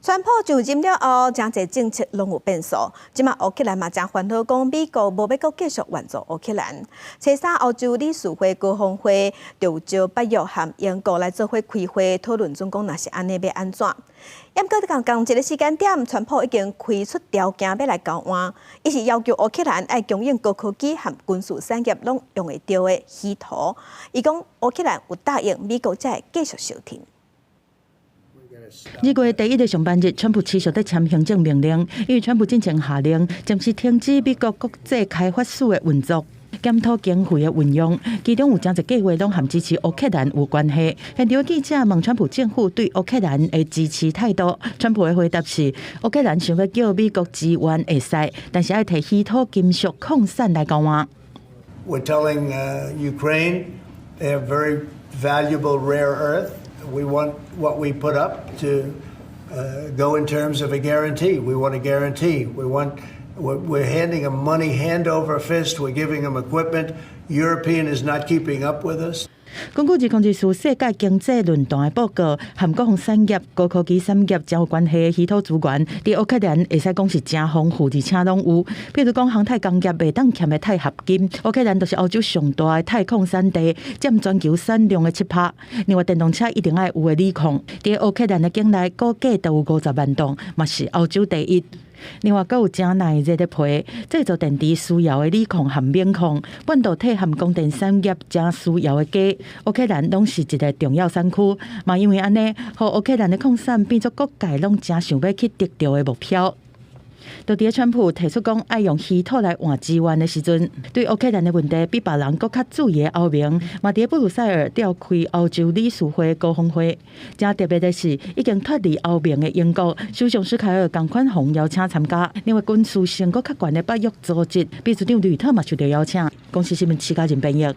川普就任了後，誠濟政策攏有變數。這馬烏克蘭嘛誠煩惱，講美國無欲閣繼續援助烏克蘭。初三歐洲理事會高峰會就召北約和英國來做伙開會討論，準講若是按呢欲按怎。毋過佇仝一个時間點，川普已經開出條件欲來交換，伊是要求烏克蘭愛供應高科技和軍事產業攏用會著的稀土。伊講烏克蘭有答應，美國才會繼續收聽。2月第一个上班日，川普持續佇簽行政命令，因為川普進前下令暫時停止美國國際開發署的運作，檢討經費的運用，其中有誠濟計劃攏和支持烏克蘭有關係。現場記者問川普政府對烏克蘭的支持態度，川普的回答是：烏克蘭想欲叫美國支援會使，但是愛提稀土金屬礦產來交換。 We're telling Ukraine they have very valuable rare earth. We want what we put up to go in terms of a guarantee. We want a guarantee. We're handing them money hand over fist. We're giving them equipment. European is not keeping up with us. 根據2024世界經濟論壇的報告，和國防產業、高科技產業誠有關係的稀土資源，佇烏克蘭會使講是誠豐富，而且攏有。比如講，航太工業袂當欠的鈦合金，烏克蘭就是歐洲上大的鈦礦產地，佔全球產量的7%。另外，電動車一定愛有的鋰礦，佇烏克蘭的境內估計都有50萬噸，嘛是歐洲第一。另外，閣有誠耐熱的鈹，製造電池需要的鋰礦和錳礦，半導體和光電產業誠需要的鉀，烏克蘭攏是一个重要產區。嘛因為按呢，予烏克蘭的礦產變做各界攏誠想欲去得著的目標。就佇川普提出講愛用稀土來換資源的時陣，對烏克蘭的問題比別人閣較注意的歐盟，嘛佇布魯塞爾召開歐洲理事會高峰會。誠特別的是，已經脫離歐盟的英國首相施凱爾仝款予邀請參加。另外，軍事性閣較懸的北約組織秘書長呂特嘛受著邀請。公視新聞徐家仁編譯。